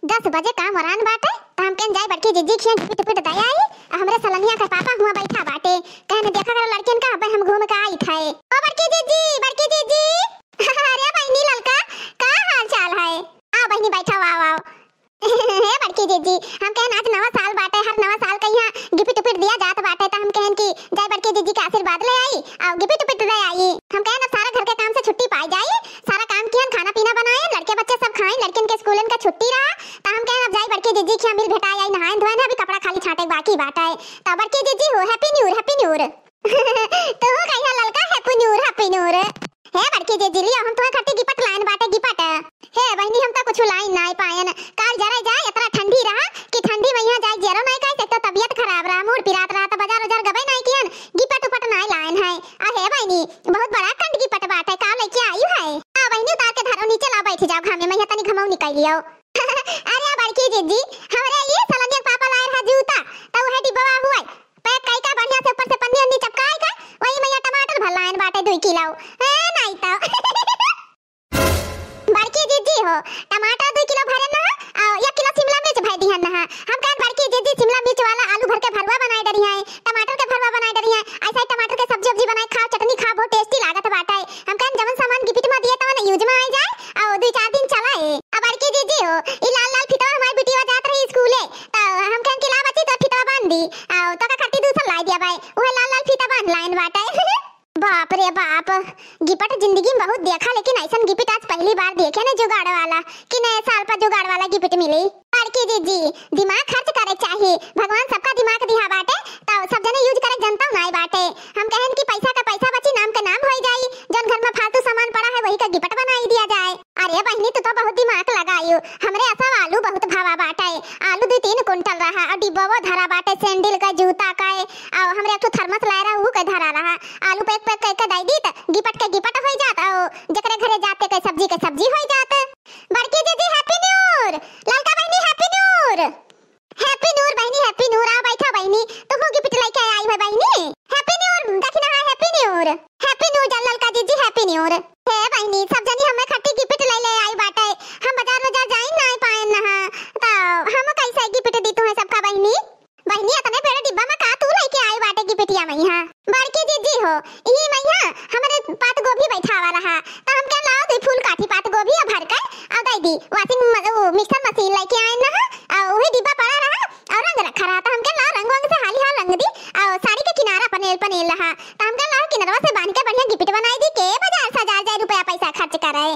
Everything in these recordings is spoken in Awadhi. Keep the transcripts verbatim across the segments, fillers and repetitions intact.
दस बजे काम वरान बाटे, त हम कहन जाई बड़की जिज्जी खियाँ गिपिट उपिट दे आई। आ हमरे सलनिया के पापा हुआँ बैठा बाटे, कहन देखा करो लड़कियन का, अबे हम घूम के आइत है। ओ बड़की जिज्जी, बड़की जिज्जी। अरे बहिनी ललका, का हाल चाल है? आओ बहिनी बैठो, आओ, आओ। हे बड़की जिज्जी, हम कहन आज नवा साल बाटे, हर नवा साल के यहाँ गिपिट उपिट दिया जात बाटे, त हम कहन कि जाई बड़की जिज्जी के आशीर्वाद ले आई, आओ गिपिट उपिट दे आई। हम कहन अब सारा घर के काम से छुट्टी पाई जाई, सारा काम किहन, खाना पीना बनाए, लड़के बच्चे सब खाएं, लड़कियन के स्कूलन का छुट्टी रहा, त हम कहन अब जाई बड़की जिज्जी खियाँ मिल भेटाई आई, नहाए धोए ना, अभी कपड़ा खाली छांटे के बाकी बाटे। त बड़की जिज्जी हो, Happy New Year, Happy New Year। तू कहिया ललका Happy New Year, Happy New Year। हे बड़की जिज्जी लियो, हम तुहे खातिर गिपट लाइन बाटे, गिपट। हे बहिनी, हम तो कुछ लाइन नाई पायन। काल जरा जाए, इतना ठंडी रहा कि ठंडी में यहाँ जाए जरो नाई काहे से, एक तो तबियत खराब रहा, मूड पिरात रहा, त बाजार उजार गबे नाई कियन, गिपट उपट नाई लाइन है। आ हे बहिनी, बहुत बड़ा कंड गिपट बाटे, का लेके आई है? आ बहिनी, उतार के धरो नीचे, ला बैठ जाओ घामे में, यहाँ तनी घमऊ निकाल लियो। अरे बड़की जिज्जी, हमरे ये सलनिया के पापा लाए रहा जूता, त उहे डिब्बा हुआ, पैक कई का बढ़िया से ऊपर से पन्नी उन्नी चपकाई का, वही में ये टमाटर भर लाइन बाटे दुई किलो। ए, नाई तो। बड़की जिज्जी हो, टमाटर दुई किलो भरे ना, आ, एक किलो शिमला मिर्च भर दिहन ना। हम कहन बड़की जिज्जी शिमला मिर्च वाला आलू भर के भरुआ बनाए डरी है, टमाटर के भरुआ बनाए डरी है। ऐसा ही टमाटर के सब्जी उब्जी बनाए खाओ, चटनी खाओ, बहुत tasty लागत बाटे। हम कहन जवन सामान गिफ्ट में दिए तवन use में आ जाए, आ, दुई चार दिन चला है। अब बड़की जिज्जी हो, ई लाल लाल फितवा हमारी बिटिया जात रही स्कूले, त हम कहन कि ला बच्ची, तोर फितवा बांध दी। आओ, तोका खातिर दूसर लाई दिया भाई, उहे लाल लाल फीता बांध लाइन बाटे। बाप रे बाप, गिपट जिंदगी में बहुत देखा, लेकिन ऐसन गिपट आज पहली बार देखे ने जुगाड़ वाला, कि नए साल पर जुगाड़ वाला गिपट मिली। बड़की जिज्जी, दिमाग खर्च करे चाही, भगवान सबका दिमाग दिहा बाटे, त सब जने use करे जनता नाई बाटे। हम कहन कि पैसा का पैसा बची, नाम का नाम होई जाई, जौन घर में फालतू सामान पड़ा है वही का गिपट बनाई दिया जाए। अरे बहिनी, तू तो बहुत दिमाग लगायू। हमरे असव आलू बहुत भावा बाटे। आलू दुई तीन कुंटल रहा और डिब्बो धरा बाटे, सैंडल का, जूता का, और हमरे एक ठो थर्मस लाए रहा, ऊ के धरा रहा। आलू पैक पैक करके दे दी त गिपट के गिपट होई जात, और जकरे घरे जाते के सब्जी के सब्जी होई जात। बड़की जिज्जी Happy New Year, ललका बहिनी Happy New Year। Happy New Year बहिनी, Happy New Year। आ बैठा बहिनी, तुहू गिफ्ट लेके आई है बहिनी। Happy New Year दखिना, हाँ, Happy New Year। Happy New Year ललका जिज्जी, Happy New Year। हे बहिनी, सब जनी हमें खट्टी गिफ्ट ले ले आई बाटे। हम बाजार बाजार जाइन ना पाए ना, तो हम कैसे गिफ्ट दी तुम्हें सबका बहिनी? बहिनी, इतने बड़े डिब्बा में का तू लेके आई बाटे गिफ्टिया में यहाँ? बड़की जिज्जी हो, ई मइहाँ हमरे पात गोभी बैठावा रहा, त हम कहे लाओ दुई फूल काठी पात गोभी अ भर के अ दे दी। Washing म-, उ mixer machine लेके आए ना, अ उहे डिब्बा पड़ा रहा अ रंग रखा रहा, त हम कहे लाओ रंग वंग से हाली हाल रंग दी, अ साड़ी के किनारा पनेल पनेल रहा, त हम कहे लाओ किनरवा से बांध के बढ़िया गिफ्ट बनाई दी, के बाजार से हजार हजार रुपया पैसा खर्च करे।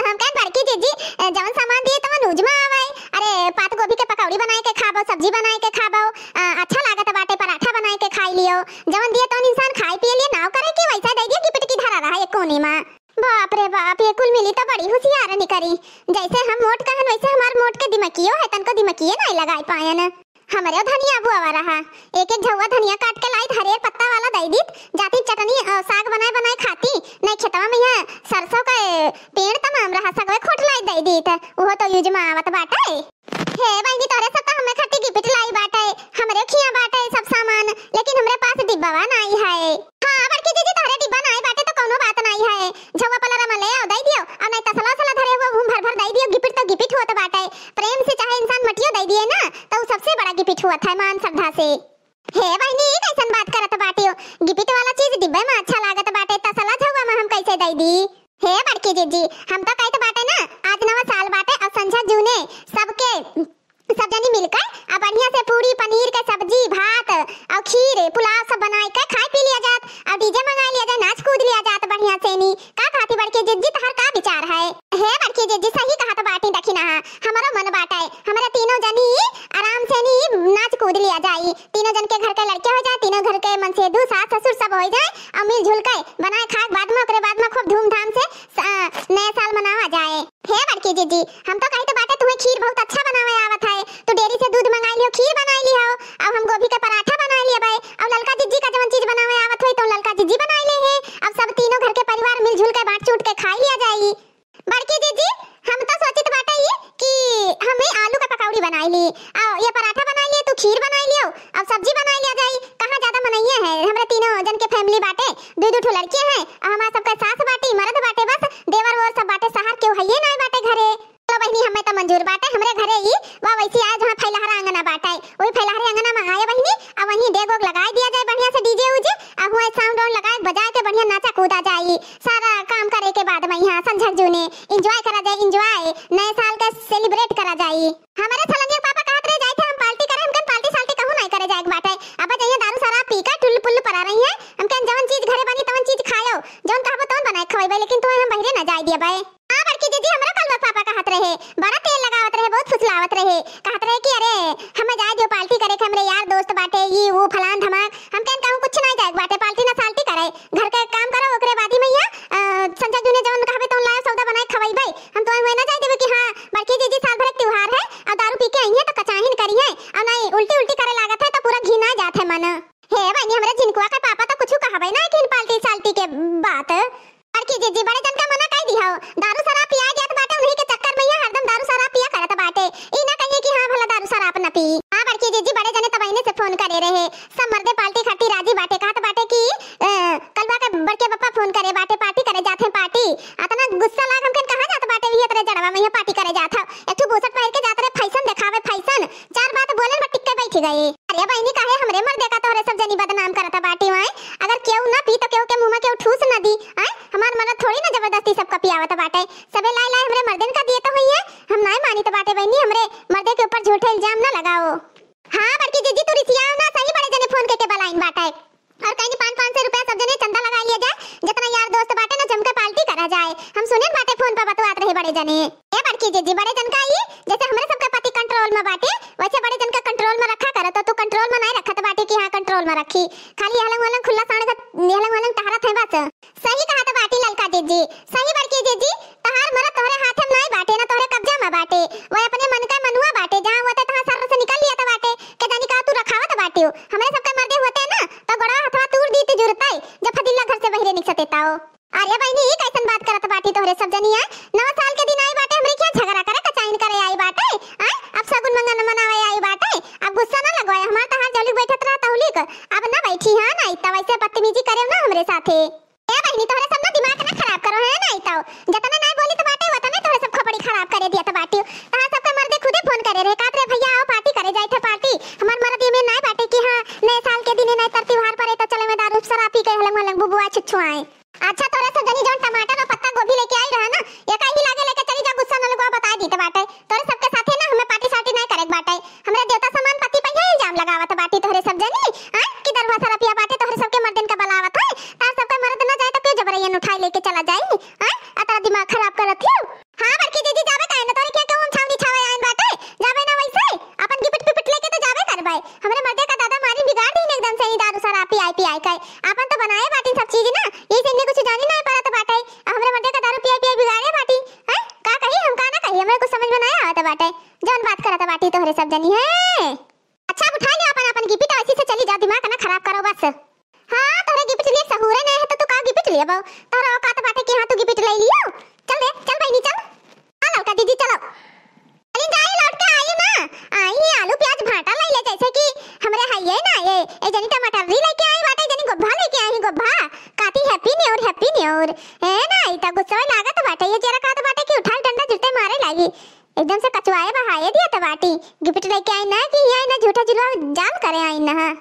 हम कहे बड़की जिज्जी, अ, जवन सामान दिए तवन use में आवे, अरे पात गोभी के पकौड़ी बनाए के खाबो, सब्जी बनाए के खाबो, अ, अच्छा लागत बाटे, पराठा बनाए के खाई लियो। जवन दिए तवन इंसान खाए पिए लिए नाव करे कि वैसा दे दिए गिफ्ट की धरा रहा एक कोने में। बाप रे बाप, ये कुल मिली तो बड़ी होशियार निकरी। जैसे हम मोट कहन वैसे हमार मोट के दिमकियो है, तनको दिमकिये नाई लगाई पायन। हमरे धनिया बुआवा रहा, एक एक झउआ धनिया काट के लाइत, हरियर पत्ता वाला दे दीत, जाती चटनी, अ, साग बनाए बनाए खाती। नहीं खेतवा में यहाँ सरसों का, अ, पेड़ तमाम रहा, सगवे खोट लाइत दे दीत, उहो तो use में आवत बाटे। हे बहिनी, तोहरे सब तो हमें खातिर गिफ्ट लाई बाटे, हमरे खिया बाटे सब सामान, लेकिन हमरे पास डिब्बावा नाई है। हाँ बड़की जिज्जी, तोहरे डिब्बा नाई बाटे तो कौनो बात नाई है। झउआ पलरा में ले आओ, दे दियो, और नहीं तसला उसला धरे हुआ घूम भर भर दे दियो, गिफ्ट तो गिफ्ट होत बाटे। प्रेम से चाहे इंसान मटियो दे दिए ना, तो उ सबसे बड़ा गिफ्ट होत है, मान श्रद्धा से। हे बहिनी, ई कैसन बात करत बाटियो? गिफ्ट वाला चीज डिब्बे में अच्छा लागत बाटे, तसला झउआ में हम कैसे दे दी? हे बड़की जिज्जी, हम तो कहत बाटे ना, आज नवा साल बाटे और संझा जूने सबके, सब जनी मिलकर आ बढ़िया से पूरी पनीर के सब्जी, भात और खीर, पुलाव सब बनाए के खाए पी लिया जात और DJ मंगाई लिया जाए, नाच कूद लिया जात बढ़िया से नी। का कहती बड़की जिज्जी, तोहर का विचार है? हे बड़की जिज्जी, सही कहत बाटी दखिना, हमरो मन बाटे, हमरे तीनों जनी आराम से नी नाच कूद लिया जाई, तीनों जन के घर के लड़के हो जाए, तीनों घर के मनसेधू, सास ससुर सब हो जाए और मिलजुल के बनाए खाए बाद में, ओकरे बाद में खूब धूमधाम से स-, नया साल मनावा जाए। हे बड़की जिज्जी, हम तो कही तो बाटे तुम्हें खीर बहुत अच्छा बनावे आवत है, तू डेयरी से दूध मंगाई लियो, खीर बनाई लियो, अब हम गोभी के पराठा बनाई लियो भाई, अब ललका जिज्जी का जवन चीज बनावे आवत होई तो ललका जिज्जी बनाई ले है। अब सब तीनों घर के परिवार मिलजुल के बांट चूट के खाई लिया जाई। बड़की जिज्जी, हम तो सोचित बाटे ई कि हम ई आलू का पकौड़ी बनाई ली, आ ये पराठा बनाई लिए, तू खीर बनाई लियो, अब सब्जी बनाई लिया जाई। कहाँ ज्यादा मनइया है, हमरे तीनों जन के family बाटे, दू दू ठो लड़कियां हैं, आ हमार सबके सास बाटी, मर्द बाटे, बस देवर वोर सब बाटे, सहर केहू हइये नाय बाटे घरे। चलो बहिनी, हमें तो मंजूर बाटे, हमरे अरे ई, वा वैसे आए जहाँ फैलहरा अंगना बाटे, वही फैलहरे अंगना मा आए बहिनी, अब वहीं डेग ओग लगाए दिया जाए बढ़िया से DJ उजे, अब हुआ sound वाउंड लगाए बजाए के बढ़िया नाचा कूदा जाए, सारा काम करे के बाद मा यहाँ संझक जूने enjoy करा जाए, enjoy, नए साल का celebrate करा जाए। हमरे सलनिया पापा कहत रहे जाए थे हम party करे, हमकन party साल्टी कहूँ नाहीं करे जाए के बाटे, अब जइया दारू शराब पी के टुल्ल पुल्ल परा रही है, हमकन जवन चीज घरे बनी तवन चीज खायो, जवन कहबो तवन बनाए खवाइबे, लेकिन तुम्हें हम बहिरे ना जाए दिया बे। हाँ बड़की जीजी, हमरा कलवा पापा कहत रहे, बड़ा तेल लगावत रहे, बहुत फुसलावत रहे, कहत रहे कि अरे हमें जाए दियो party करे के, हमरे यार दोस्त बाटे, ई ऊ फलान धमाक। हम कहन कहूँ कुछ नाहीं जाए के बाटे, party ना साल्टी करे, घर के काम करो, ओकरे बाद ही मैया अ, संझा जूने जवन कहबे तवन लाए सौदा बनाए खवाइबे। हम तो हुए ना जाए देबे कि हाँ बड़की जीजी साल भर के त्योहार है और दारू पी के आई है तो कचाहिन करी है और नाहीं उल्टी उल्टी करे लागत है तो पूरा घिना जात है मन। हे बहिनी, हमरे झिनकुआ के पापा तो कुछ कहबे ना कि party साल्टी के बात। बड़की जीजी बड़े जन का मना कई दिहो, दारू शराब पिया जात बाटे, उन्हीं के चक्कर में ये हरदम दारू शराब पिया करत बाटे। ई ना कहिए कि हाँ भला दारू शराब न पी। हाँ बड़की जीजी बड़े जने तबहिने से phone करे रहे, सब मर्दे party खातिर राजी बाटे, कहत बाटे कि अ, कलवा के बड़के पप्पा phone करे बाटे, party करे जात हैं party। अतना गुस्सा लाग हमकन कहाँ जात बाटे, ये तेरे जड़वा में ये party करे जात है। एक ठो बुसट पहिर के जात रहे, fashion देखावे fashion। चार बात बोले में टिक के बैठ गए। अरे बहिनी, काहे हमरे मर्दे का तोहरे सब जनी बदनाम करत बाटी वाए? अगर केहू ना पी तो केहू के मुंह में केहू ठूस ना दी। आए, हमार मर्द थोड़ी ना जबरदस्ती सबका पियावत बाटे। सबे लाई लाई हमरे मर्दन का दिए तो हुई है। हम नाय मानी तो बाटे बहिनी, हमरे मर्दे के ऊपर झूठे इल्जाम ना लगाओ। हाँ बड़की जीजी, तू रिसियाओ ना, सही बड़े जने phone के के बलाइन बाटे। और कहीं पाँच पाँच सौ रुपया सब जने चंदा लगा लिया जाए, जितना यार दोस्त बाटे ना जम के party करा जाए। हम सुने बाटे phone पर बतवात रहे बड़े जने। ए बड़की जीजी, बड़े जन का ई जैसे हमरे सबके पति control में बाटे, वैसे बड़े जन का control में रखा करो, तो तू control में नहीं रखत बाटे कि हाँ control में रखी, खाली हलंग हलंग खुला साँड़ का हलंग हलंग टहरत है बस। सही कहत बाटी ललका जीजी, सही बड़की जीजी, तहार मरद तोहरे हाथे में नाई बाटे, ना तोहरे कब्जा में बाटे, वह अपने मन का मनुआ बाटे, जहाँ होते तहाँ सर्र से निकल लिया बाटे, के जानी का तू रखावत बाटे हो। हमरे सबके मर्दे होते ना, तो गोड़वा हथवा तूर दीत जुरताई, जब फदिल्ला घर से बहिरे निकसते ताओ। अरे बहिनी, ई कैसन बात करत बाटी तोहरे सब जनी, आय? नवा साल के दिन आई बाटे, हमरे क्या झगड़ा करे, कचाइन करे आई बाटे, आय? अब सगुन मंगन मनावे आई बाटे, अब गुस्सा ना लगवाए, हमार तहार जौलिक बैठत रहा तौलिक, अब ना बैठी, हाँ, नाई तब ऐसे बदतमीजी करे ना हमरे साथे। ए बहिनी, तोहरे सब ना दिमाग ना खराब करो, है ना? ई तो जतने नाई बोली तो बाटे, वतने तोहरे सब खोपड़ी खराब करे दिया तो बाटी। तहार सबके मर्दे खुदे phone करे रहे, कहत रहे, "भैया आओ party करे जाए थे party।" हमार मर्द ये में नाई बाटे कि हाँ, नए साल के दिने नाई तर त्योहार परे तो चले में दारू शराब पी के हलंग हलंग बुबुआ छुच्छुआए। अच्छा, तोहरे सब जनी जौन टमाटर और पत्ता गोभी लेके आई रहा ना, एका ही लागे लेके चली जा, गुस्सा न लगवा, बता दी तो बाटे। तोहरे सबके साथे ना हमें party सार्टी नाई करे के बाटे। हमरे देवता समान पति पर यही इल्जाम लगावत बाटी तोहरे सब जनी, आय? कि दरुआ सरपिया बाटे तोहरे सबके मर्दन का बलावत है, तार सबके मर्द ना जाए तो क्यों जबरैयन उठाई लेके चला जाई, आय? अतरा दिमाग खराब करत हियो। हाँ बड़की दीदी, जाबे काहे ना, तोहरे क्या कहूँ हम छावनी छावे आइन बाटे, जाबे ना वैसे, अपन गिपिट पिपिट लेके तो जाबे करबे। हमरे मर्दे का दादा मारी बिगाड़ दीन एकदम से, ई दारू शराब पियाई पियाई के, आपन तो बनाए बाटी सब चीज ना, ये से इन्हें कुछ जानी नहीं पड़त बाटे, आ हमरे मर्दे का दारू पियाई पियाई बिगाड़े बाटी, हैं? का कही हम का ना कही, हमरे कुछ समझ में नहीं आवत बाटे, जौन बात करत बाटी तोहरे सब जनी है। अच्छा, अब उठा लिया अपन, अपन गिपिट, ऐसी से चली जाओ, दिमाग ना खराब करो बस। हाँ, तोहरे गिपिट लिए सहूरे नहीं है तो तू का गिपिट लिए बाऊ? तोहरा औकात बाटे कि हाँ तू गिपिट ले लियो? चल दे, चल बहिनी चल। हाँ ललका दीदी चलो। चली जाई लौट के आई ना। आई है आलू प्याज भाटा ले ले जैसे कि हमरे है ये ना ये, ए जनी टमाटर भी लेके आई बाटे, जनी गोब्भा लेके आई गोब्भा। काती happy new year, happy new year। ए ना, ई त गुस्सा लागत बाटे, ये जरा कहत बाटे कि उठाई डंडा जुते मारे लागी। एकदम से कचुआए बहाए दिया त बाटी। गिफ्ट लेके आई ना कि आई ना झूठा जुलवा जाल करे आई ना।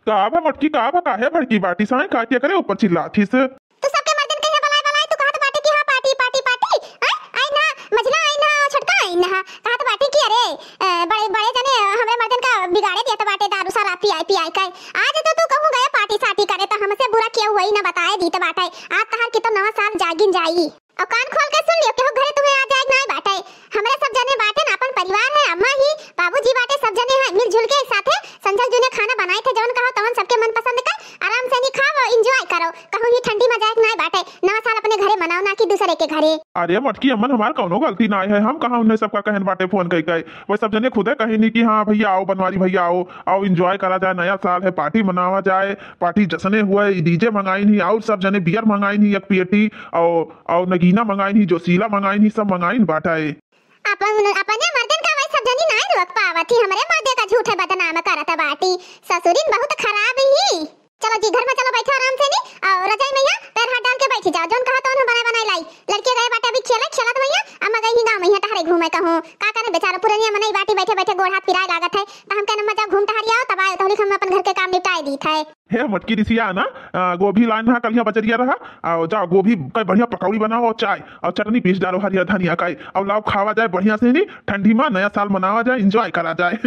का बा मोटकी, का बा, काहे भड़की बाटी साईं, का के करे ऊपर चिल्लात हिस? तू सबके मर्दन कहिया बलाए बलाए तू कहत बाटे कि हाँ पार्टी पार्टी पार्टी, हैं? आई ना मझला आई ना छोटका आई ना कहत बाटे कि अरे अ, बड़े बड़े जने हमरे मर्दन का बिगाड़े दिया त बाटे दारू शराब पियाई पियाई के। आज तो तू कहूँ गए पार्टी सार्टी करे त हमसे बुरा केहू होई ना बताए दीत बाटे। आज तहार की तो नवा साल जागिन जाई। और कान खोल के सुन लियो, केहू घरे तुम्हें आ जाए नाय बाटे। हमरे सब जने बाटे ना, अपन परिवार है, अम्मा ही, बाबूजी बाटे, सब जने हैं, मिलजुल के एक साथे संझल जूने खाना बनाए थे, जवन कहो तवन सबके मनपसंद का, आराम से नहीं खाओ, enjoy करो, कहूँ ही ठंडी में जाए नाय बाटे, नवा साल अपने घरे मनाओ ना कि दूसरे के घरे। अरे मटकी अम्मन, हमार कौनो गलती नाय है, हम कहाँ उन्हें सबका कहन बाटे फोन कई कई, वह सब जने खुदे कही नहीं कि हाँ भैया आओ, बनवारी भैया आओ, आओ enjoy करा जाए, नया साल है, पार्टी मनावा जाए, पार्टी जसने हुए, डीजे मंगाई नहीं, और सब जने बियर मंगाई नहीं एक पेटी, और, और नगीना मंगाई नहीं, जोशीला मंगाई नहीं, सब मंगाई बाटा है। अपन, अपने मर्दन का वही सब जनी नाय रोक पावत ही, हमरे मर्दे का झूठे बदनाम करत बाटी। ससुरिन बहुत खराब ही। चलो जी, घर में चलो, बैठो आराम से नी, और रजाई में यहाँ पैर हाथ डाल के बैठ जाओ, जौन कहा तौन हम बनाए बनाए लाई। लड़के गए बाटे अभी खेले, खेलत भैया, अम्मा गई ही गाँव में यहाँ टहरे घूमे कहूँ। का करे बेचारा पुरनिया मनई आटी बैठे बैठे गोड़ हाथ पिराए लागत है, त हम कहन अम्मा जाओ घूम टहरि आओ, तब आयो तहलिक हम अपन घर के काम निपटाए दीत है। हे मोटकी रिसिया ना, आ, गोभी लाइन हा कलिया बजरिया रहा, आ, जाओ गोभी का बढ़िया पकौड़ी बनाओ और चाय और चटनी पीस डालो हरियर धनिया का, और लाओ खावा जाए बढ़िया से नी, ठंडी मा नया साल मनावा जाए, enjoy करा जाए।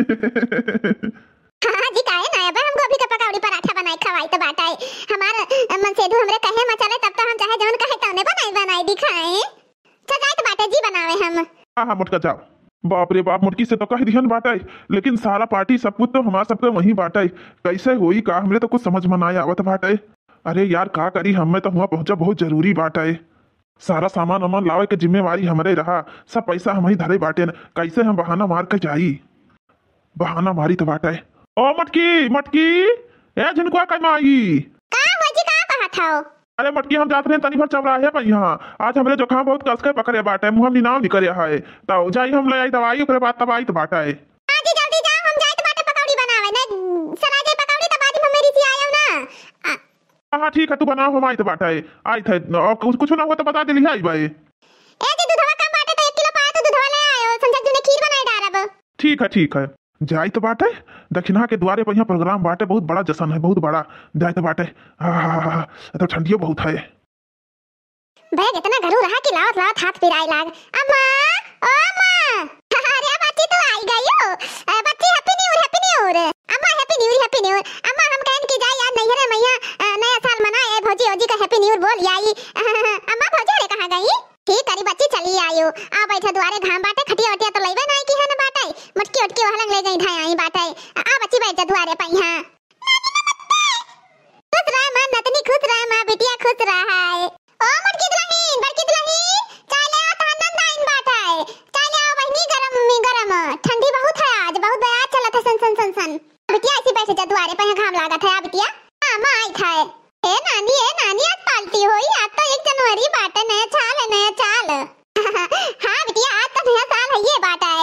हाँ जी, काहे ना, अब हम गोभी के पकौड़ी पराठा बनाए खवाई त बाटे। हमार मनसेधु हमरे कहे मा चले तब तो हम चाहे जौन कहे तौने बनाई बनाई दिखाए। चल जाइत बाटे जी बनावे हम। हाँ, हाँ, मोटका जाओ। बाप रे बाप, मोटकी से तो कह दिहन बाटे, लेकिन सारा party सब कुछ तो हमार सबके वहीं बाटे। कैसे होई का, हमरे तो कुछ समझ में ना आवत बाटे। अरे यार, का करी, हमें तो हुआ पहुँचा बहुत जरूरी बाटे। सारा सामान वामान लावे के जिम्मेवारी हमरे रहा, सब पैसा हमही धरे बाटेन, कैसे हम बहाना मार के जाई? बहाना मारी तो बाटे। ओ मटकी, मटकी, ए झिनकुआ के माई। का हो जी, का कहत हौ? अरे मटकी, हम जात रहे तनी भर चौराहे पर यहाँ। आज हमरे जुकाम बहुत कस के पकड़े बाटे, मुँह में नाव निकले है। तो जाई हम ले आई दवाई, ओकरे बाद तब आई तो बाटे। हाँ जी, जल्दी जाओ, हम जाइत बाटे पकौड़ी बनावे। नहीं, सरा जाए पकौड़ी, तब बाद में मेरी सी आयो ना। आ, हाँ, हाँ, ठीक है, तू बनाओ, हम आइत बाटे। आइत है, और कुछ, कुछ ना हो तो बता दे लिहा आई भाई। ए जी, दूधवा कम बाटे तो एक किलो पावा तू दूधवा ले आयो, संझा जूने खीर बनाए डारब। ठीक है, ठीक है। जाइत बाटे, दक्षिणा के दुआरे पर यहाँ program बाटे, बहुत बड़ा जश्न है, बहुत बड़ा। जाइत बाटे। हाँ, हाँ, हाँ, हाँ, तो ठंडियो बहुत है। बैग इतना घरू रहा कि लावत लावत हाथ पिराए लाग। अम्मा, ओ अम्मा, अरे बच्ची तू आई गई हो। अ, बच्ची Happy New Year, Happy New Year। अम्मा Happy New Year, Happy New Year। अम्मा हम कहन कि जाई आज नैहरे मैया, अ, नया साल मनाए, भौजी ओजी का Happy New Year बोल आई। अम्मा भौजी अरे कहाँ गई? ठीक करी बच्ची चली आयो। आ बैठा दुआरे घाम बाटे, खटिया ओटिया तो लइबे नाई की है न बाटे। मटकी ओटकी वहलंग ले गई धाए आई बाटे। आ बच्ची बैठ जा दुआरे पइहाँ। खुश रह माँ नतनी, खुश रह माँ बिटिया, खुश रह। ओ मोटकी दुलहिन, बड़की दुलहिन, चाय ले आओ, तहार नंद आइन बाटे। चाय ले आओ बहिनी, गरम में गरम, ठंडी बहुत है आज, बहुत बयार चलत है सन सन सन सन। बिटिया ऐसी बैठ जा दुआरे पे, यहाँ घाम लागत है। आ बिटिया, हाँ माँ आई खाए। ए नानी, ए नानी, आज party होई, आज तो एक जनवरी बाटे, नया चाल है, नया चाल। हाँ बिटिया, आज तो नया साल है ये बाटे।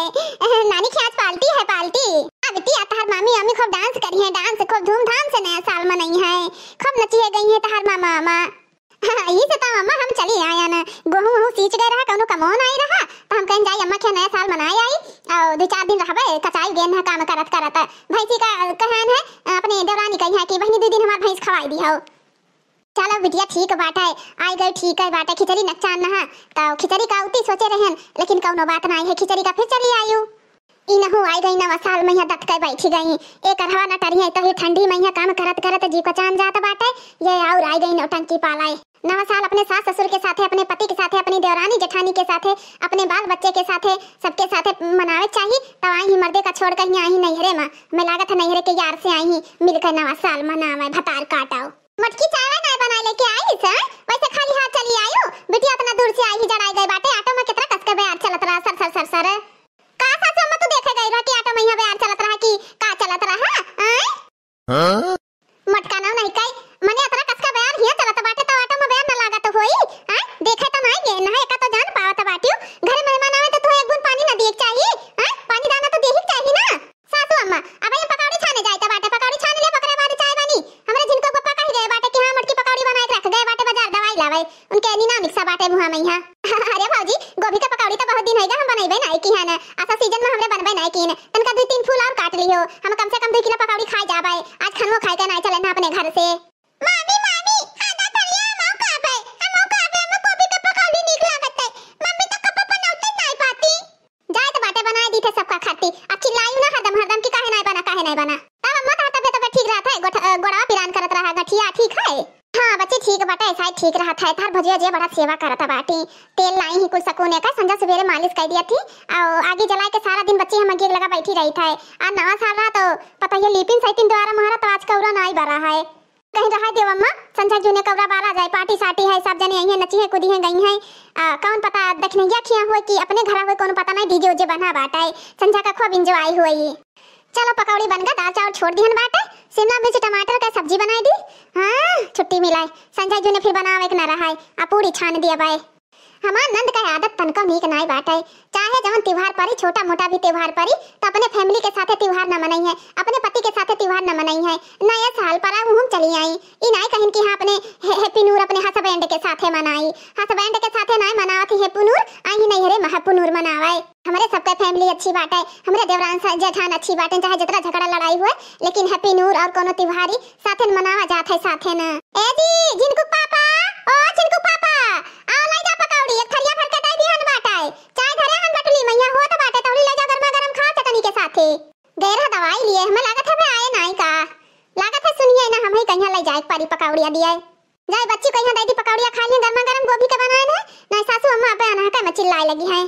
नानी के आज party है, party। हाँ बिटिया, तहार मामी, मामी खूब dance करी है, dance खूब धूमधाम से नया साल मनई है, खूब नची है गई है तहार मामा, मामा। यही से तो अम्मा हम चली आयन, गोहूँ वहूँ सींच गए रहा, कौनो कमो नाई रहा, तो हम कहेन जाई अम्मा के नया साल मनाए आई, और दो चार दिन रहबे, कचाई गेन है काम करत करत। भैंसी का कहन है, अपने देवरानी कही है कि बहिनी दो दिन हमार भैंस खवाई दिहो। चलो बिटिया ठीक बाटे, आई गई ठीक है बाटे, खिचड़ी नकचान नहा, तो खिचड़ी का उती सोचे रहन, लेकिन कौनो बात नाई है, खिचड़ी का फिर चली आयु। इनहू आई गई नवा साल में यहाँ दत के बैठी गई। एक अरहवा न टरिया तो ही ठंडी में यहाँ काम करत करत जी को चान जात बाटे। ये और आई गई नौटंकी पालाए। नवा साल अपने सास ससुर के साथे, अपने पति के साथे, अपनी देवरानी जेठानी के साथे, अपने बाल बच्चे के साथे, सबके साथे मनावे चाही। तब आई ही मर्दे का छोड़ कहीं आई ही नैहरे में। मैं लागत है नैहरे के यार से आई ही मिलकर नवा साल मनावे, भतार काटाओ। मटकी चाय ना बनाए लेके आई से, वैसे खाली हाथ चली आयो। बिटिया इतना दूर से आई ही जड़ाई गए बाटे, आटो में कितना कस के बयार चलत रहा, सर सर सर सर। का सासू अम्मा तू देखे गई रहा कि आटो में यहाँ बयार चलत रहा कि का चलत रहा, आय? हाँ? मटका ना नहीं काई, मने अतरा कस का बयार हिया चलत बाटे तो आटो में बयार ना लागत होई, आय? देखे तो नहीं गे, ना एका तो जान पावत बाटियो, घरे मेहमान आवे तो तू एक बूंद पानी ना दिए के चाही, आय? पानी दाना तो दिए के चाही ना। सासू अम्मा, अब हम पकौड़ी छाने जाइत बाटे, पकौड़ी छान ले, ओकरे बाद चाय बनी। हमरे झिनको पप्पा कहि गए बाटे कि हाँ, मोटकी पकौड़ी बनाए के रख गए बाटे बाजार दवाई लावे। उनके नीना मिक्सा बाटे मुँहा में यहाँ। अरे भौजी, गोभी के पकौड़ी तो बहुत दिन होइगा हम बनइबे नाई की है न। असा season में हमरे बनबे नाई की न। तनका दुइ तीन फूल और काट लिहो। हम कम से कम दुइ किलो पकौड़ी खाए जाबे। आज खनवो खाए के नाई चले ना अपने घर से। मामी, मामी, आधा थरिया हमहू खाबे, हमहू खाबे, हमहू गोभी के पकौड़ी नीक लागत है। मम्मी तो कबो बनौते नाई पाती। जाए तो बाटे बनाए दी थे सबका खाती। अब चिल्लायू ना हरदम हरदम कि काहे नाई बना, काहे नाई बना। तब अम्मा तोहार तबियत, तबियत ठीक रहत है, गोठ-, अ, गोड़वा पिरान करत रहा, गठिया ठीक है? हाँ बच्ची ठीक बाटे, ऐसा ही ठीक रहत है। तोहार भौजिया जे बड़ा सेवा करत बाटी। तेल लाई ही कुल सकुने का, संझा सुबेरे मालिश कर दिया थी। और आगी जलाए के सारा दिन बच्ची हम आगी लगा बैठी रही था। आ नवा साल रहा तो पता ये लीपिन सैतिन द्वारा महारा तो आज कौरा नाई बरा है। कहीं रहा देव अम्मा, संझा जूने कौरा बारा जाए, party साटी है, सब जने आई हैं, नची हैं, कूदी हैं, गई हैं। आ, कौन पता दक्षिणैया खिया हुए कि अपने घरा हुए, कौन पता नहीं, DJ उजे बना बाटा है। संझा का खूब enjoy हुई। चलो पकौड़ी बन गया, दाल चावल छोड़ दिहन बाटे, शिमला मिर्च टमाटर का सब्जी बनाई दी। हाँ, छुट्टी मिला है, संझा जूने फिर बनावे के ना रहा है। आ पूरी छान दिया बाय। हमार नंद का आदत तनको नीक नाई बाटे। चाहे जवन त्योहार परी, छोटा मोटा भी त्योहार परी, तो अपने family के साथे त्योहार न मनइहैं, अपने पति के साथे त्योहार न मनइहैं। नया साल परा उहुम चली आई, ई नाई कहिन कि हाँ अपने हे-, Happy New Year अपने husband के साथे मनाई, husband के साथे नाई मनावत ही Happy New Year, आई ही नैहरे में Happy New Year मनावे। हमरे सबके family अच्छी बाटे, हमरे देवरान सा-, जेठान अच्छी बाटे, चाहे जितना झगड़ा लड़ाई हुए, लेकिन Happy New Year और कोनो त्योहारी साथे न मनावा जात है, साथे न। ए जी, झिनकू पापा, ओ झिनकू पापा, आओ लाई जा पकौड़ी, एक थरिया भर के दे दिहन बाटे। चाय धरे हन बटुली में, यहाँ होत बाटे, तौली लाई जा गरमा गरम खाओ चटनी के साथे। गैरा दवाई लिए, हमें लागत है भाई आए नाई का। लागत है सुनिए ना, हम ही कहिया लाई जाए परी पकौड़िया दिए। जाए बच्ची कहिया दे दी पकौड़िया खा लिए, गरमा गरम गोभी के बनाए न, नहीं सासू अम्मा अबे अनहका में चिल्लाए लगी है।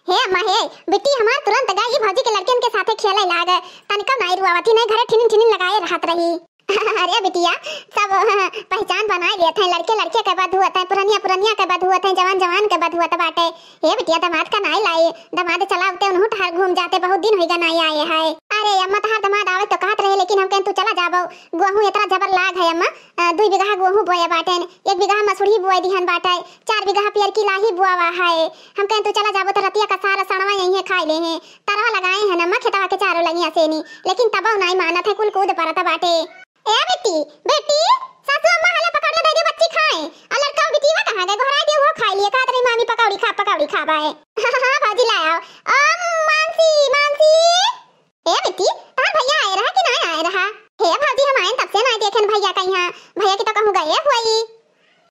हे अम्मा हे, बिट्टी हमार तुरंत गई भौजी के लड़कियन के साथे खेले लाग, तनिका नाई रुआवती नहीं, घरे ठिनिन ठिनिन लगाए रहत रही। अरे बिटिया, सब पहचान बनाए लेत हैं, लड़के लड़के के बद हुअत हैं, पुरनिया पुरनिया के बद हुअत हैं, जवान जवान के बद हुअत बाटे। ए बिटिया, दामाद का नाई लाई, दामाद चला उते उनहु ठहर घूम जाते, बहुत दिन होइगा नाई आए है। अरे अम्मा, तहार दामाद आवे तो कहत रहे, लेकिन हम कहें तू चला जाबो, गोहूँ इतना जबर लाग है अम्मा, अ, दुई बीघा गोहूँ बोए बाटेन, एक बीघा मसूरी बोए दिहन बाटे, चार बीघा पियर की लाही बोआवा है। हम कहें तू चला जाबो तो रतिया का सारा सड़वा यहीं खाई ले हैं, तरवा लगाए हैं अम्मा खेतवा के चारों लगिया सेनी, लेकिन तबो नाई मानत है, कुल कूद परत बाटे। ए बेटी, बेटी, सासू अम्मा हले पकौड़िया दे दे, बच्ची खाए। आ लड़का बिटिया कहाँ गए? गोहराई दे, वो खाई लिए। कहत रही मामी पकौड़ी खा, पकौड़ी खा बाए। हाँ, भौजी लाए आओ। ओ मानसी, मानसी। ए बेटी, तहार भैया आए रहा कि नाई आए रहा? हे भौजी, हम आएन तब से नाई देखेन भैया कहीं। भैया की तो कहूँ गए हुई।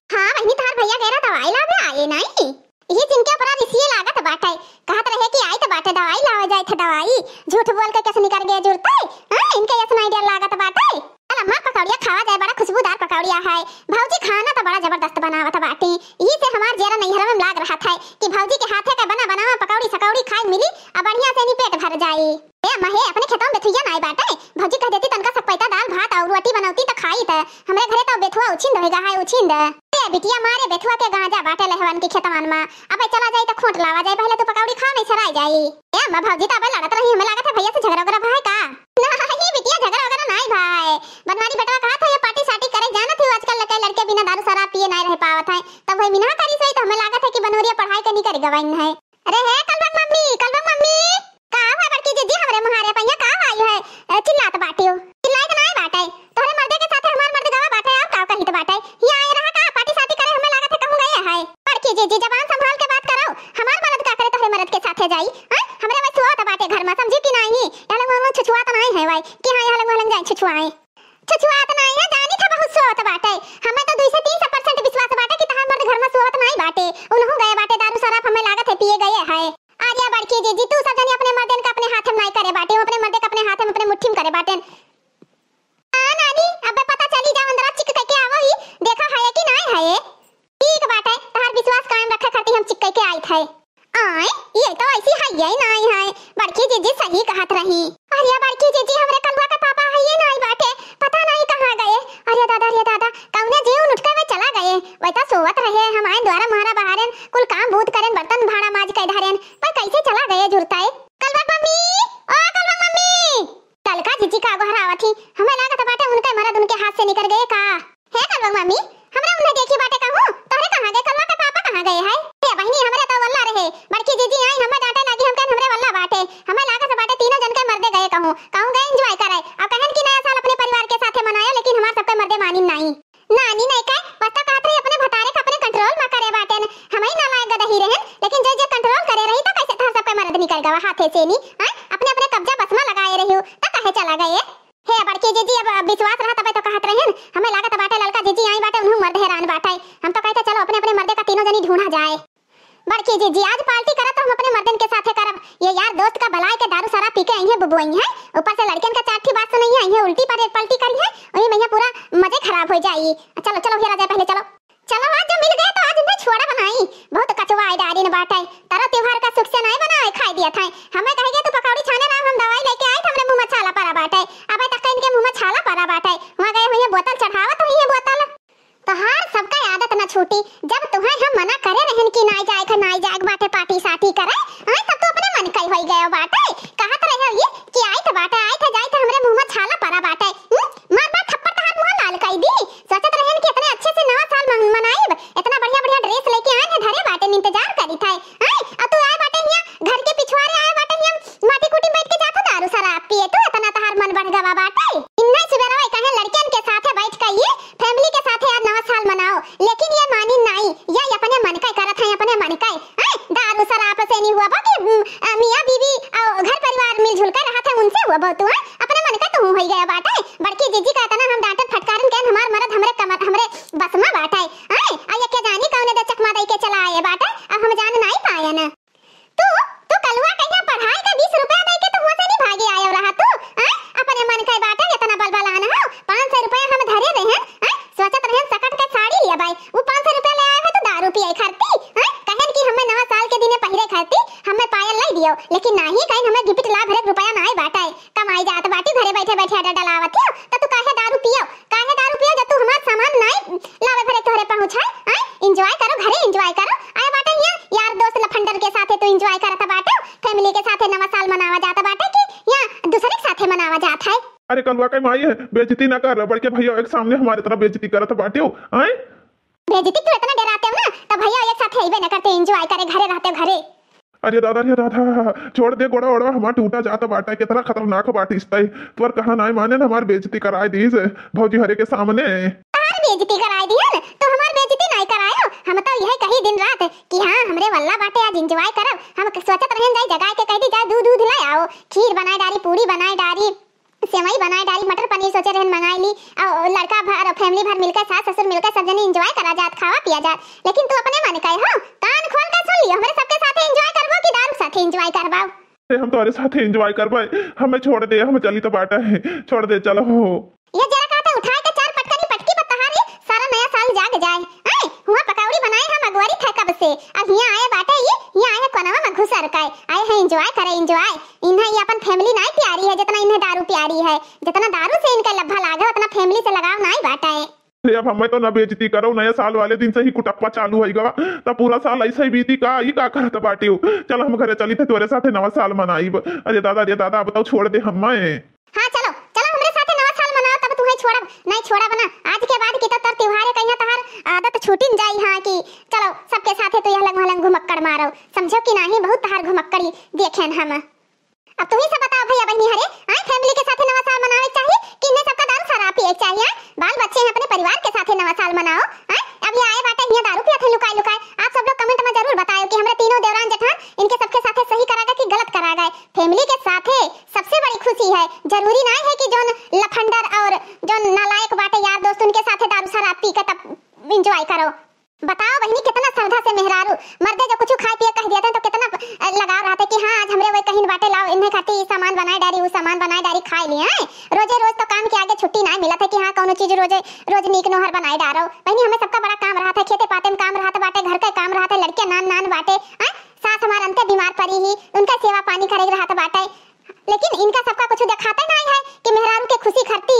हाँ बहिनी, तहार भैया कह रहा दवाई लावे आए नाई। यही जिनके ऊपर रिसिए लागत बाटे, कहत रहे कि आई तो बाटे दवाई लावे जाए थे दवाई, झूठ बोल के कैसे निकल गए जुरते। हाँ, इनके यस नाई डर लागत बाटे। चल अम्मा, पकौड़िया खावा जाए, बड़ा खुशबूदार पकौड़िया है। भौजी खाना तो बड़ा जबरदस्त बनावत बाटी, यही से हमार जेरा नैहर में लाग रहा था कि भौजी के हाथे का बना बनावा पकौड़ी सकौड़ी खाए मिली, अब बढ़िया से नी पेट भर जाई। ए अम्मा हे, अपने खेतवा में बेथुइया नाई बाटे, भौजी कह देती तनका सपैता दाल भात और रोटी बनौती त खाई त, हमरे घरे तो बेथुआ उछिंद होइगा है, उछिंद। ए बिटिया मारे बेथुआ के गांजा बाटे लहवन के खेतवन में, अबे चला जाई त खोट लावा जाई, पहले तू पकौड़ी खा नहीं सराई जाई। ए अम्मा भौजी तो अबे लड़त रही, हमें लागत है भैया से झगड़ा वगैरह भाई का? नहीं बिटिया, झगड़ा वगैरह नाई भाई, बनवारी बेटवा कहा था ये पार्टी सार्टी करे जाना थी, आजकल लड़के लड़के बिना दारू शराब पिए नाई रह पावत है, तब वही मिनहा करी सही तो हमें लागत है कि बनोरिया पढ़ाई के निकल गवाइन है। अरे हे कलबक मम्मी, कलबक मम्मी, का हुआ बड़की जीजी हमरे मुहारे पहिया का हुआ है? ए, चिल्लात बाटियो। चिल्लाइत नाई बाटे। तोहरे मर्दे के साथे हमार मर्द गवा बाटे, और का कहित बाटे? हियाँ आए रहा का? पार्टी सार्टी करे हमें लागत है कहूँ गए है। बड़की जीजी जबान संभाल के बात करो। हमार मर्द का करे तोहरे मर्द के साथे जाई? हैं? हमरे वही सोवत बाटे घर में, समझी कि नाई? यहाँ लोग वहाँ छुछुआत नाई है भाई, कि हाँ यहाँ लोग वहाँ जाए छुछुआए। छुछुआत नाई है, जानी था बहुत सोवत बाटे। हमें तो दुई से तीन सौ percent विश्वास बाटे कि तहार मर्द घर में सोवत नाई बाटे। उनहु गए बाटे, दारू शराब हमें लागत है पिए गए है। अरे बड़की जीजी, तू सब जनी अपने मर्दन का अपने हाथ में नाई करे बाटे, अपने मर्दे का अपने हाथ में अपने मुट्ठी में करे बाटे। हाँ नानी, अबे पता चली जा, अंदरा चिक कह के आवो ही, देखा है कि नाई है। ठीक बाटे, तहार विश्वास कायम रखे खातिर हम चिक कह के आई थे। आय, ये तो ऐसी है ही नाई है, बड़की जीजी सही कहत रही। अरे बड़की जीजी, हमरे कलुआ के पापा है ही नाई बाटे, पता नहीं कहाँ गए। अरे दादा, अरे दादा, कौने जीव उठ के वे चला गए। वे तो सोवत रहे, हम आए द्वारा मारा बहारेन, कुल काम बूत करेन, बर्तन भाड़ा माज के धरेन, पर कैसे चला गए जुरताए? कलवा मम्मी, ओ कलवा मम्मी, ललका जीजी का गोहरावत ही, हमें लागत बाटे उनके मरद उनके हाथ से निकल गए का? हे कलवा मम्मी, हमरा उन्हें देखी बाटे कहूँ, तोहरे कहाँ गए, कलवा के पापा कहाँ गए है? हे बहिनी, हमरे तो वल्ला रहे, बड़की जीजी आई, हमें डांटे लागी, हम कहन हमरे वल्ला बाटे, हमें लागत बाटे तीनों जन के मर्दे गए कहूँ, कहूँ गए enjoy करे, अब कहन कि नया साल अपने परिवार के साथे मनाया, लेकिन हमार सबके मर्दे मानिन नाई। नानी नहीं कहे, बस तो कहत रही अपने भतारे का अपने control में करे बाटेन, हम ही नालायक गदही रहन, लेकिन जे जे control करे रही तो कैसे तोहर सबके मर्द निकल गवा हाथे से नी, हैं? अपने अपने कब्जा बस में लगाए रही हो, तो कहे चला गए? हे बड़की जीजी, अब, अब विश्वास रहा तबे तो कहत रहन। हमें लागत बाटे ललका जीजी आई बाटे, उन्हों मर्द हैरान बाटे। हम तो कहते चलो अपने अपने मर्दे का तीनों जनी ढूंढा जाए। बड़की जीजी, आज party करब तो हम अपने मर्दन के साथे करब। ये यार दोस्त का बलाय के दारू शराब पी के आई है, बुबुआई है, ऊपर से लड़कन का चार ठी बात सुनाई है, आई है उल्टी पर पलटी करी है, वही में पूरा मजे खराब हो जाई। चलो चलो हेरा जाए पहले, चलो। चलो, आज जब मिल गए तो आज इन्हें छोड़ा बनाई। बहुत कचवा आए डारिन बाटे। तारा त्योहार का सुख से नहीं बनाए, खाई दिया था। हमें कह गया तू पकौड़ी छाने रहा, हम दवाई लेके आए थे, हमरे मुंह में छाला पड़ा बाटे। अब तक इनके मुंह में छाला पड़ा बाटे। वहाँ गए हुए बोतल चढ़ावत हुई है बोतल। तोहार सबका आदत न छूटी। जब तुम्हें हम मना करे रहन कि नाई जाए थे, नाई जाए बाटे पार्टी सार्टी करे, आए तब तो अपने मन कई होई गयो बाटे। कहत रहे हो ये कि आई तो बाटे, आई थे जाए थे, हमरे मुंह में छाला पड़ा बाटे। हम्म? मार मार थप्पड़ तोहार मुंह लाल कई दी। सोचत रहन कि इतने अच्छे से नवा साल मन-, मनाइब, इतना बढ़िया बढ़िया dress लेके आए हैं, धरे बाटे, इंतजार बाटे। इन्ने सुबेरवा कहे लड़कियन के साथे बैठ के ये family के साथे आज नवा साल मनाओ, लेकिन ये मानी नाई, ये अपने मन का करत है, अपने मन का। हैं? दारू शराब से नहीं हुआ बा कि, हम्म, अ, मियाँ बीवी और घर परिवार मिलजुल कर रहत है, उनसे हुआ बहुत हुआ। अपने मन का तो हूँ होई गया बाटे। बड़की जीजी का इतना हम डांटन फटकारन के हमार मरद हमरे कमर, हमरे बस में बाटे। हैं? आ ये के जानी कौने दे चकमा दई के चला आए बाटे, अब हम जान नाई पाए ना। तू, तू कलुआ कहिया पढ़ाई का बीस रुपया दे के तू हुआ से नहीं भागी आयो रहा तू, हैं? अपने मन के बाटे इतना बलबलान हो, पाँच सौ रुपया हम धरे रहे हैं, हैं? सोचत रहे सकट के साड़ी लिया बाई, वो पाँच सौ रुपया ले आए हो तो दारू पिए खाती, हैं? कहन कि हमें नवा साल के दिने पहिरे खाती, हमें पायल लाई दियो, लेकिन नाही कहीं हमें gift ला भरे रुपया ना आए बाटे, कमाई जात बाटी घरे बैठे बैठे अड्डा डलावत हो, तो तू काहे दारू पियो? काहे दारू पियो जब तू हमार सामान नाई लावे भरे तोहरे पहुँच है? आय, enjoy करो, घरे enjoy करो। आए बाटे यहाँ यार दोस्त लफंडर के साथे तू enjoy करत बाटे, family के साथे नवा साल मनावा जात बाटे कि या दूसरे के साथे मनावा जात है? अरे कलुआ के माई है, बेइज्जती ना कर, बड़के भैया एक सामने हमारे तरफ बेइज्जती करत बाटे हो, आय? बेइज्जती तू इतना डराते हो ना, तब भैया एक साथे अइबे ना करते, enjoy करे, घरे रहते हो, घरे। अरे दादा, अरे दादा, छोड़ दे, गोड़ा ओड़वा हमार टूटा जात बाटे, कितना खतरनाक बाटिस तै। तोर कहा नाय माने न, हमार बेइज्जती कराए दीस भौजी हरे के सामने। तोहार बेइज्जती कराए दिहन, तो हमार बेइज्जती नाय करायो। हम तो यह कही दिन रात कि हाँ, हमरे वल्ला बाटे, आज enjoy करब। हम सोचत रहन जाई जगाए के कह दी, जा दूध, दूध ले आओ, खीर बनाए डारी, पूड़ी बनाए डारी। सेवई बनाए डारी, मटर पनीर सोचे रहन मंगाई ली, और लड़का भर और family भर मिलकर, सास ससुर मिलकर सब जने enjoy करा जात, खावा पिया जात, लेकिन तू अपने मन का हो, कान खोल के सुन लियो, हमरे सबके साथे enjoy करबो कि दारू साथे enjoy करबो? अरे हम तोहरे साथे enjoy करबे, हमें छोड़ दे, हम चली तो बाटा है, छोड़ दे, चलो हो। ये जरा कहते उठाए के चार पटकनी पटकी पर तहारी सारा नया साल जाग जाए। आए, हुआ पकौड़ी बनाए हम अगुवारी थे कब से, अब हिया आए बाटे ये, हिया आए कोनवा में घुसर के, आए है enjoy करे enjoy। इन्हें ये अपन family नाई प्यारी है जितना इन्हें दारू प्यारी है, जितना दारू से इनका लब्भा लागे उतना family से लगाव नाई बाटे। अरे अब हमें तो ना बेइज्जती करो, नया साल वाले दिन से ही कुटप्पा चालू होई गवा, तब पूरा साल ऐसे ही बीती का, ई का करत बाटियो? चल हम घरे चली थे तोरे साथे नवा साल मनाइब। अरे दादा, अरे दादा, अब तो छोड़ दे हमें। हाँ चलो, चलो हमरे साथे नवा साल मनाओ, तब तुम्हें छोड़ब, नहीं छोड़ब ना। आज के बाद की तो तोर त्योहार है, कहिया तहार आदत छूटिन जाई। हाँ कि चलो सबके साथे तू यह लंग वहाँ लंग घुमक्कड़ मारो, समझो कि नहीं, बहुत तहार घुमक्कड़ी देखेन हम। अब तू ही सब बताओ भैया बहनी हरे, आए family के साथे नवा साल मनावे के चाहिए कि इन्हें सबका दारू शराब पिए के चाहिए? आए बाल बच्चे हैं, अपने परिवार के साथे नवा साल मनाओ। आए अब ये आए बाटे हियाँ दारू पियत हैं लुकाए लुकाए। आप सब लोग comment में जरूर बताओ कि हमरे तीनों देवरान जेठान इनके सबके साथे सही करा गए कि गलत करा गए। Family के साथे सबसे बड़ी खुशी है, जरूरी नहीं है कि जोन लफंडर और जोन नालायक बाटे यार दोस्त उनके साथे दारू शराब पी के तब enjoy करो। बताओ बहिनी, कितना श्रद्धा से मेहरारू मर्दे जो कुछ खाए पिए कह दिया थे तो कितना, अ, लगाव रहते कि हाँ, आज हमरे वो कहीं बाटे, लाओ इन्हें खातिर ई सामान बनाए डारी, ऊ सामान बनाए डारी, खाए लिए हैं। रोजे रोज तो काम के आगे छुट्टी ना मिलत है कि हाँ, कौनो चीज रोजे रोज नीक नोहर बनाए डारो। बहिनी, हमें सबका बड़ा काम रहत है, खेते पाते में काम रहत बाटे, घर का काम रहत है, लड़कियां नान नान बाटे, हैं? सास हमार अंते बीमार पड़ी ही, उनका सेवा पानी करे के रहत बाटे। लेकिन इनका सबका कुछ देखाते नाई है कि मेहरारू के खुशी खरती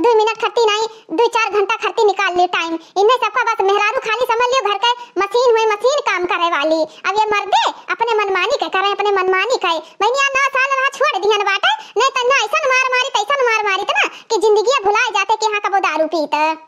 दुई मिनट खरती नाई, दुई चार घंटा खरती निकाल ले time। इन्हें सबका बस मेहरारू खाली समझ लियो घर के मशीन हुए, मशीन काम करे वाली। अब ये मर्दे अपने मनमानी के करें, अपने मनमानी के। बहनिया नौ साल रहा छोड़ दिहन बाटे, नहीं तो ना ऐसन मार मारी, तैसन मार मारी ना कि जिंदगी भुला जाते कि हाँ कबो दारू पीत।